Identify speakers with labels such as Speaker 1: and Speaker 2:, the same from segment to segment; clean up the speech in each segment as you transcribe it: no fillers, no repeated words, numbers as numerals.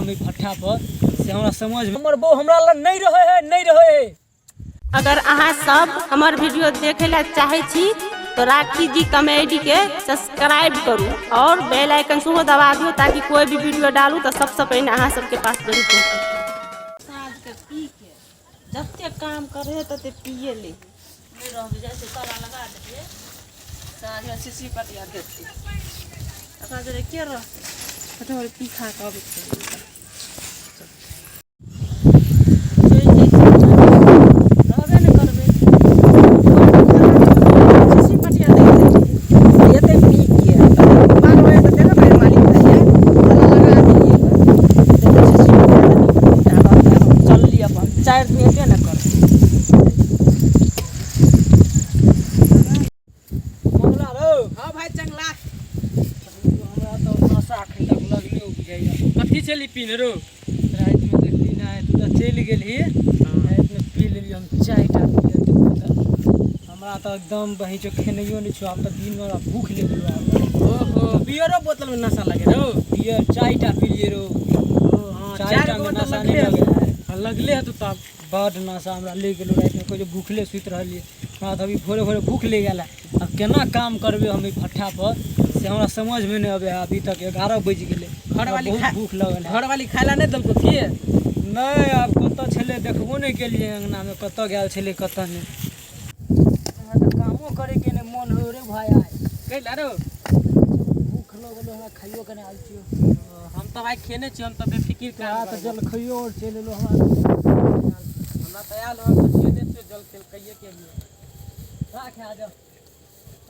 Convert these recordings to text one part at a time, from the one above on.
Speaker 1: हम ई भट्ठा पर से हमरा समझ हमर बहू हमरा लग नहि रहै है, नहि रहै है।
Speaker 2: अगर अहाँ सब हमर वीडियो देखे ला चाहे छी तो राखी जी कॉमेडी के सब्सक्राइब करू और बेल आइकन सेहो दबा दियौ ताकि कोई भी वीडियो डालू तो सबसे पहिने अहाँ सबके पास जरूर पहुँचे। साँझ के पी के जते काम करे है तते पिए ले।
Speaker 3: नहि रहबै जाइ छै ताला लगा देलियै साँझमे शीशी पटिया देतै ओकरा जरे के रहतै फटोर पी खा कऽ अबै छै चलि जाइ छै रहबे नहि करबै शीशी पटिया दै देतै एतै पी के 12 बजे तऽ देबे करै मालिक भैया ताला लगा देलियै देखै छियै शीशी पटिया देतै चलली अपन 4 दिन एबे नहि करतै।
Speaker 1: मंगला रौ।
Speaker 4: हाँ भाई चंगला।
Speaker 1: हमरा तऽ नशा एखन तक लगले बुझाइया।
Speaker 4: कथी छली पीने रो?
Speaker 1: रातिमे देखली नहि, तू तऽ चलि गेलही। रातिमे पी लेलियै हम 4टा बियर के बोतल। हमरा तऽ एकदम बहींचो खेनैयो नहि छौ। आब तऽ दिनमे हमरा भूख लागि गेलो आब।
Speaker 4: ओहो, बियरो बोतल में नशा लगे रो?
Speaker 1: बियर 4टा पीलियै रौ।
Speaker 4: ओ हाँ,
Speaker 1: 4टा
Speaker 4: 4 गो
Speaker 1: मे
Speaker 4: बोतल
Speaker 1: नशा नहि
Speaker 4: लगले
Speaker 1: लगे है।
Speaker 4: हाँ, लगले है तो तब
Speaker 1: बड नशा हमरा लागि गेलो। रातिमे कहै छै भूखले सुति रहलियै। हमरा तऽ अभी भोरे भोरे भूख लागि गेल है। आब केना काम करबै हम ई भट्ठा पर से हमरा समझमे नहि अबै है। अभी तक 11 बजि गेलै।
Speaker 4: घरवाली
Speaker 1: बहुत भूख लगल है।
Speaker 4: घरवाली खाय ला नहि देलको की?
Speaker 1: नहि, आब कतऽ छलै देखबो नहि केलियै। अङ्गनामे कतऽ गेल छलै कतऽ नहि। हमरा तऽ कामो करैके नहि मोन हो रे भाय आइ।
Speaker 4: कैला रो?
Speaker 1: भूख लगल हमरा, खाइयो के नहि आयल छियौ।
Speaker 4: हम तऽ भाई खेने छी, हम तऽ बेफिकिर
Speaker 1: तोरा
Speaker 4: काम
Speaker 1: तऽ
Speaker 4: करबै।
Speaker 1: जलखैयो आओर चलि एलौ। हमरा
Speaker 4: हमरा तऽ आयल, हम तऽ खेने छियै, जल खेल कहिये के लिए।
Speaker 1: राख आ जा,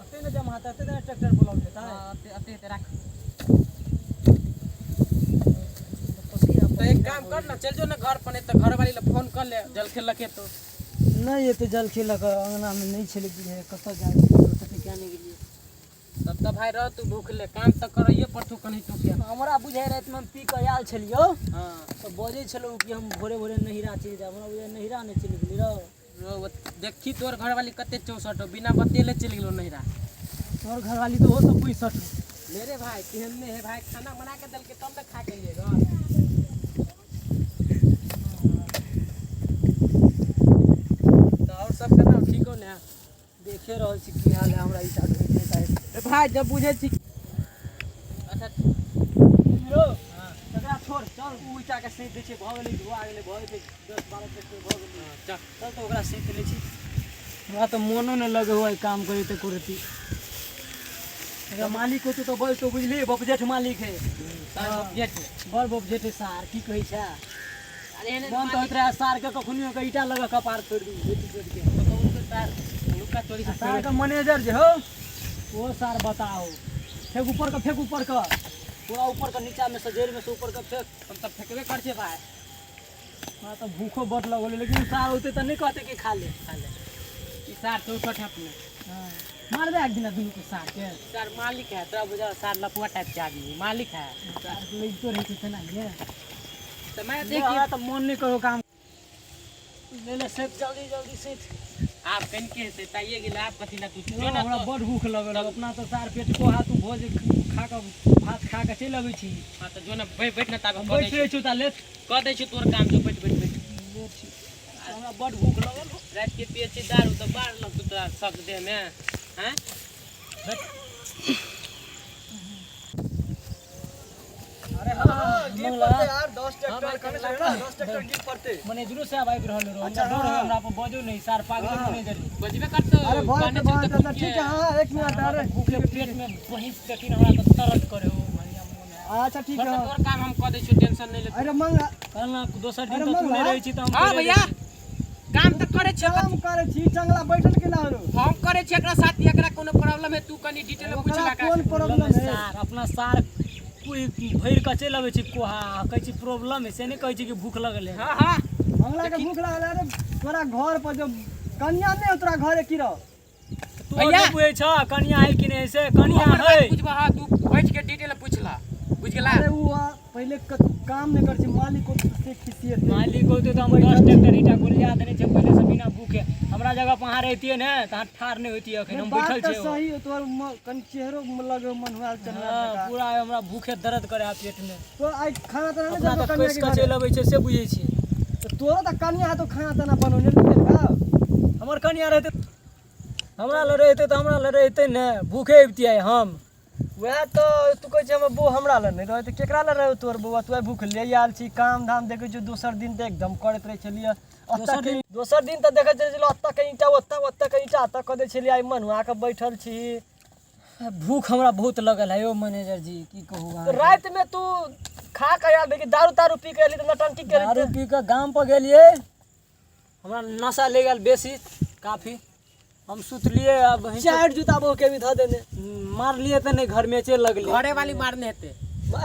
Speaker 1: अते ने जमा हेतै, अते ने ट्रैक्टर बुलाओल जेतै।
Speaker 4: हाँ, अते अते अते राख। तो एक काम कर ना, चल जो ना घर पर, नहीं तो घर वाली ला फोन कर ले, जल खेल लके तो।
Speaker 1: नहि एतै जलखै लऽ कऽ। अङ्गनामे नहि छलै बुझाइ, कतऽ गेल छलै कतऽ किया नहि गेलियै।
Speaker 4: तब तऽ भाई रह तू भूखले, काम तऽ करैये पड़तौ कहीं तू के।
Speaker 1: हमरा बुझाइ रातिमे हम पी कऽ आयल छलियौ
Speaker 4: हाँ
Speaker 1: तऽ बजै छलहुँ कि हम भोरे भोरे नहिरा चलि जायब। हमरा बुझाइ नहिरा नहि चलि गेली रौ।
Speaker 4: रो, देखी तोर घरवाली कते 64 हो, बिना बतेले चलि गेलो नहिरा।
Speaker 1: तोहर घरवाली तऽ ओहो 65 हो।
Speaker 4: मेरे भाई तेहन नहीं है भाई, खाना बना के देलके तब ना खा के लिए घर। तो और सब केना ठीक हो ने?
Speaker 1: देखे रहल छी की हाल है हमरा ईटा ढोइते ताहि।
Speaker 4: ए भाई जब बुझे छी। अच्छा
Speaker 1: रौ, तकरा छोड़, चल ओ ईटाके सैंत दै छै। भऽ गेलै, धोआ गेलै, भऽ जेतै 10-12 ट्रैक्टर भऽ गेलै।
Speaker 4: चल।
Speaker 1: चल तऽ ओकरा सैंत लै छी। हमरा तऽ मोनो नहि लगै हुआ काम करे तऽ रति। एकरा मालिक होतौ तऽ बजतौ, बुझलिही? बपजेठ मालिक है।
Speaker 4: सार जेठ।
Speaker 1: बड़ बपजेठ है सार, की कहै छै।
Speaker 4: अरे एहने
Speaker 1: मन तऽ होइत रहै सारके कखनियो के ईटा लगा कपार फोड़ि दू बेटी चोट के।
Speaker 4: उनके सार लुका चोरी से।
Speaker 1: सारके मैनेजर जे हो ओ सार बताओ। फेंक ऊपर के, फेंक ऊपर के, पूरा ऊपर के, नीचा में से जड़ि में से ऊपर के फेंक।
Speaker 4: हम तऽ फेंकबे कर छियै भाई।
Speaker 1: हमरा तऽ भूखो बड लगल, लेकिन सार होतै तऽ नहि कहतै कि खा ले।
Speaker 4: खा ले, ई सार 64 है अपने।
Speaker 1: हाँ, मारबै एक दिना दुनू के सार के।
Speaker 4: सार मालिक है तोरा बुझा, सार लफुआ टाइप के आदमी है, मालिक है।
Speaker 1: सार लगितो रहै छै तेना ये।
Speaker 4: तऽ मैं
Speaker 1: देखिए
Speaker 4: देखिए
Speaker 1: हमरा तऽ मन नहि करो काम। ले ले सैत, जल्दी जल्दी सैत।
Speaker 4: आब कनिके हेतै ताइए गेलै। आब कथी ला तू जो ना।
Speaker 1: हमरा
Speaker 4: तो
Speaker 1: बड भूख लगल। अपना तऽ सार पेट को हाथ भोज खा कऽ भात खा कऽ चलि अबै छी।
Speaker 4: हाँ तऽ जो ना, बैठ बैठ ना ताबे
Speaker 1: हम
Speaker 4: कऽ दै
Speaker 1: बैठ रहै छी तऽ लेट
Speaker 4: छी, कऽ दै छी तोर काम। जो बैठ बैठ बैठ।
Speaker 1: लेट छी, हमरा बड भूख लगल।
Speaker 4: राति के पिए छी दारू तऽ बाढ़ लगतौ तोरा सब देह में हैं। बैठ।
Speaker 5: अरे हाँ, गिर पड़ते यार, 10
Speaker 4: हाँ
Speaker 5: ट्रैक्टर
Speaker 4: भाई,
Speaker 5: कने छै ना, 10 ट्रैक्टर गिर पड़ते।
Speaker 1: मैनेजरो साहब आबि रहल रहो। हमरा डर है, हमरा पर बजो नहीं सार, पागल मैनेजर है।
Speaker 4: बजबे करतौ।
Speaker 5: अरे भऽ
Speaker 4: कहने
Speaker 5: जेतै,
Speaker 4: छी
Speaker 5: भऽ
Speaker 4: तऽ
Speaker 5: जेतै,
Speaker 4: भूखे।
Speaker 5: ठीक है। हाँ, एक मिनट। अरे
Speaker 1: भूखे पेट में बहिस देखी हमरा तऽ तरद करे हो बढ़िया मोन है।
Speaker 5: अच्छा ठीक
Speaker 4: छोड़
Speaker 5: है।
Speaker 4: तऽ तोर काम हम कऽ दै छियौ, टेंशन नहि ले।
Speaker 5: अरे मंग
Speaker 1: कल ना दोसर दिन
Speaker 5: अरे
Speaker 1: तऽ तू नहि
Speaker 5: मंगला।
Speaker 1: रहै छी तऽ हम
Speaker 4: हाँ
Speaker 1: करे
Speaker 4: भैया,
Speaker 1: रहै छी।
Speaker 4: काम तऽ करै छियै।
Speaker 5: काम करै छी, चंगला बैठल के ना हो?
Speaker 4: हम करै छियै एकरा साथ, एकरा कोनो प्रॉब्लम है तू कनि डिटेल में पूछ
Speaker 5: ओकरा
Speaker 4: ला।
Speaker 5: कोन प्रॉब्लम है?
Speaker 1: सार अपना सार कोइ भरि कऽ चलि अबै छै कोहा, कहै छी प्रॉब्लम है, से नहि कहै छी कि भूख लगल है।
Speaker 4: हाँ हाँ।
Speaker 5: मंगला के भूख लागल है। अरे तोरा घर पर जो कन्या नहीं हो, तोरा घरे की रह?
Speaker 1: तू
Speaker 4: भैया।
Speaker 1: नहि बुझै छ कनिया है कि नहि, से कनिया
Speaker 4: हमर
Speaker 1: है।
Speaker 4: बात बुझबह? हाँ, तू बैठ के डिटेल में पूछ ला, बुझ गेला?
Speaker 5: अरे उ पहिले काम नहि करै छै, मालिक से खिसियेतै।
Speaker 1: मालिक होते तऽ हम 10 ट्रैक्टर ईटा गोलिया देने छै पहिले से बिना भूखे। हमरा जगह पर अहाँ रहितियै ने तऽ अहाँ ठाढ़ नहि होइतियै। अखन हम
Speaker 5: बात
Speaker 1: बैठल
Speaker 5: तऽ
Speaker 1: छियै।
Speaker 5: सही हो, तोहर कनि चेहरो लगे मनुआल चनुआल।
Speaker 1: हँ, पूरा हमरा भूखे दर्द करे है पेट में।
Speaker 5: तो आइ खाना ताना नहि
Speaker 1: अपना
Speaker 5: देलकौ
Speaker 1: तऽ
Speaker 5: कनिया
Speaker 1: कसि
Speaker 5: के
Speaker 1: कऽ
Speaker 5: घरे?
Speaker 1: चलि अबै छै से बुझै छियै।
Speaker 5: तऽ तोरो तऽ कनिया है, तो खाना ताना बनौने नहि देलकौ?
Speaker 1: हमर कनिया रहतै, हमरा लग रहितै तऽ हमरा लग रहितै ने, भूखे अबितियै हम।
Speaker 5: वएह तऽ तू कहै छै हमर बौआ हमरा लग नहि रहै, तऽ केकरा लग रहै तोहर बौआ? तू आइ भूखले आयल छी। काम धाम देखै छियौ, दोसर दिन तऽ एकदम करैत रहै छलियै।
Speaker 1: दोसर दिन?
Speaker 5: दोसर दिन तऽ देखै छलियै ओतऽ के ईंटा ओतऽ, ओतऽ के ईंटा ओतऽ कऽ दै छलियै। आइ मनुआ कऽ बैठल छी।
Speaker 1: भूख हमरा बहुत लगल है यौ मैनेजर जी, की कहू
Speaker 5: तऽ
Speaker 1: अहाँके।
Speaker 5: रातिमे तू खा कऽ आयल रही कि दारू तारू पी कऽ एली तऽ नटंकी केली?
Speaker 1: दारू पी कऽ गाम पर गेलियै, हमरा नशा ले गेल बेसी काफी, हम सुतलियै आ बहिन
Speaker 5: चारि जूता बहु के भी धऽ देने।
Speaker 1: मारलियै तऽ नहि, घर में चलि लगलै।
Speaker 4: घरे वाली मारने हेतै।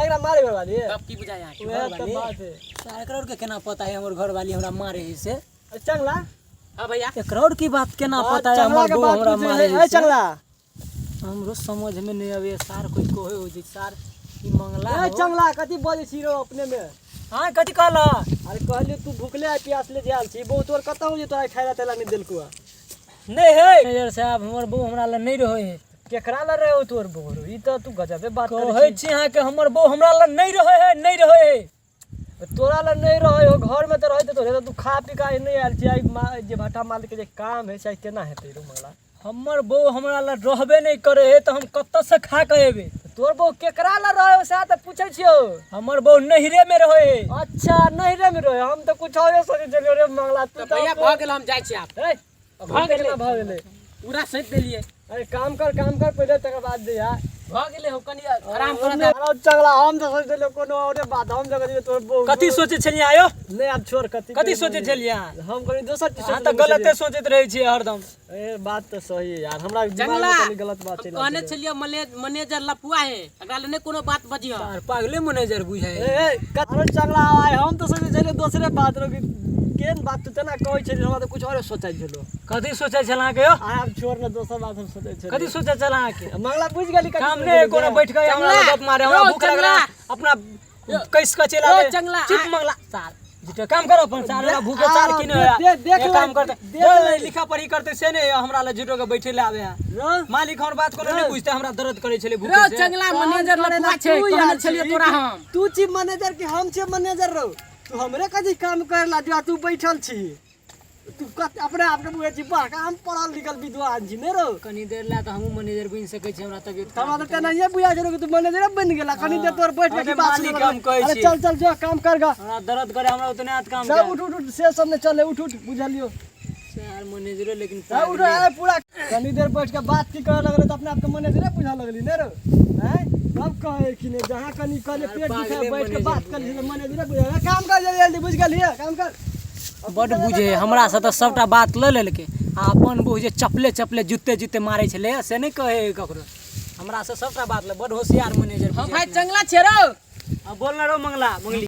Speaker 5: एकरा मारे वाली।
Speaker 4: तब की बुझाय अहाँके?
Speaker 5: वएह तऽ बात है।
Speaker 1: सार, एकरा और के केना पता है हमर घरवाली हमरा मारे है से?
Speaker 5: चंगला।
Speaker 4: हाँ भैया।
Speaker 1: एकरा और की बात केना पता है
Speaker 5: चंगला
Speaker 1: हमर
Speaker 5: के
Speaker 1: बहू
Speaker 5: बात
Speaker 1: हमरा
Speaker 5: पूछे
Speaker 1: मारे
Speaker 5: है।
Speaker 1: है
Speaker 5: ए
Speaker 1: से?
Speaker 5: चंगला।
Speaker 1: हमरो समझ में नहीं आवे सार, कोई कहे हो जे सार ई मंगला
Speaker 5: ए
Speaker 1: हो।
Speaker 5: चंगला, कथी बजै छी रो अपने में?
Speaker 1: हाँ, कथी कहला?
Speaker 5: अरे कहलियो तू भूखले आ प्यासले जे आयल छी, बहु तोर कतऽ हो जे तोरा खाय ला तेला नहि देलकौ?
Speaker 1: नहीं है मैनेजर साहब, हमर बहू हमरा लग नहीं रहे है।
Speaker 5: केकरा लग रहे हो तोर बहू रो? ई तऽ तू गजबे बात करै
Speaker 1: कहै छी अहाँके, हमर बहू हमरा लग नहीं रहे है, नहीं रहे है।
Speaker 5: छी। तोरा लग नहि रहै हो, घर में तऽ रहैत तोरे तऽ तू खा पी कऽ आइ नहि आयल छी। आइ जे भट्ठा मालिक के जे काम है से आइ केना हेतै रो मंगला?
Speaker 1: हमर बहू हमरा लग रहबे नहीं करे है तऽ हम कतऽ से खा के एबै?
Speaker 5: तोर बहू केकरा लग रहे हो सएह तऽ पूछै छियौ।
Speaker 1: हमर बहू नैहरे में रहे है।
Speaker 5: अच्छा, नैहरे में रहे। हम तऽ कुछ औरे सोचै छलियौ रे मंगला तू।
Speaker 4: तऽ भैया, भऽ गेल, हम जाइ छी आब।
Speaker 5: ए,
Speaker 4: भऽ गेलै।
Speaker 5: भऽ गेलै।
Speaker 4: पूरा सैत देलियै।
Speaker 5: अरे काम कर, काम कर पहिले, तकर बाद जइहा।
Speaker 4: भऽ गेलै हो, कनि आराम कर।
Speaker 5: अरे चंगला, हम तऽ सोचि छलियौ कोनो औरे बात, हम तऽ कहलियै तोर बहू।
Speaker 1: कथी सोचै छलियै आयो?
Speaker 5: नहि, आब छोड़, कथी
Speaker 1: कथी सोचै छलियै अहाँ?
Speaker 5: हम कनि दोसर चीज
Speaker 1: अहाँ तऽ गलते सोचैत रहै छियै हरदम।
Speaker 5: ए, बात तऽ सही है यार, हमरा दिमाग
Speaker 4: चंगला,
Speaker 5: में कनि गलत बात चलि
Speaker 4: कहने छलियै मैनेजर लफुआ है, एकरा लए नहि कोनो बात बजिह।
Speaker 1: सार पागले मैनेजर बुझाइ।
Speaker 5: ए ए, अरे चंगला, आइ हम तऽ सोचै छलियै दोसरे बात रो, केहन बात तू तेना कहै छली, हमरा तऽ कुछ औरे सोचै छलो।
Speaker 1: कथी सोचै छल अहाँके यौ?
Speaker 5: आइ आब छोड़ ने, दोसर बात हम सोचै छलियै।
Speaker 1: कथी सोचै छल अहाँके?
Speaker 5: मंगला, बुझि गेली कथी
Speaker 1: काम
Speaker 5: सोचै
Speaker 1: नहि
Speaker 5: छलियै?
Speaker 1: कोनो बैठ के हमरा लग गप मारे, हमरा
Speaker 4: यौ,
Speaker 1: भूख लगल
Speaker 4: चंगला।
Speaker 1: अपना कैस के चलि
Speaker 4: यौ,
Speaker 1: आबे।
Speaker 4: चंगला,
Speaker 1: चुप मंगला, सार झूठे काम कर अपन सार, हमरा भूखे सार की नहि।
Speaker 5: देख
Speaker 1: एक
Speaker 5: ले,
Speaker 1: काम करते
Speaker 5: देख ले।
Speaker 1: लिखा पढ़ी करते से नहि, हमरा लग झूठो के बैठे ले आबे है।
Speaker 5: रौ,
Speaker 1: मालिक हमर बात कोनो नहि बुझते, हमरा दर्द करे छलै
Speaker 4: रौ
Speaker 1: भूखे से।
Speaker 4: चंगला, मैनेजर
Speaker 5: काम
Speaker 4: लफुआ
Speaker 5: करेला
Speaker 4: छै।
Speaker 5: तू
Speaker 4: कहने
Speaker 5: यार
Speaker 4: छलियै
Speaker 5: छी।
Speaker 4: तोरा हम।
Speaker 5: तू छी मैनेजर कि हम छियै मैनेजर रौ? तू हमरे कथी काम करेला जो तू बैठल छी? तू कत अपने आपके बुझै छी बड़का हम पढ़ल लिखल विद्वान छी नहि रौ?
Speaker 1: कनी देर ला तऽ हमहूँ मैनेजर बनि सकै छी, हमरा तबियत
Speaker 5: तऽ हमरा तऽ तेनाहिये बुझाइ छलो कि तू मैनेजरे बनि गेला। कनी देर तोर बैठ के
Speaker 1: अरे
Speaker 5: की बात
Speaker 1: मालिक,
Speaker 5: सुनऽ
Speaker 1: हम कहै
Speaker 5: अरे
Speaker 1: छी।
Speaker 5: चल चल, जो काम कर गा।
Speaker 1: हमरा दर्द करे, हमरा उतने हाथ काम
Speaker 5: सब
Speaker 1: के।
Speaker 5: उठ उठ उठ, से सब नहि चले, उठ उठ, बुझलियो?
Speaker 1: सार मैनेजरो लेकिन
Speaker 5: सब उठ। ए पूरा कनी देर बैठ के बात की करे लगले तऽ अपने आपके मैनेजरे बुझा लगली ने रौ? हैं, तब कहे कि नहि, जहाँ कनी कहले पेट दुखाय
Speaker 1: पागले
Speaker 5: बैठ के
Speaker 1: मैनेजर
Speaker 5: बात कर ली, मैनेजरे बुझा। काम कर जल्दी जल्दी, बुझ गेलियै? काम कर।
Speaker 1: बड्ड बुझे है, हमरा से तऽ सबटा बात लऽ लेलकै आ अपन बहु जे चपले चपले जुत्ते जुत्ते मारै छलै से नहि कहै है ककरो। हमरा से सबटा बात ले बड्ड होशियार मैनेजर।
Speaker 4: हम भाई चंगला छै रौ।
Speaker 1: बोल ना रौ मंगला, मंगली।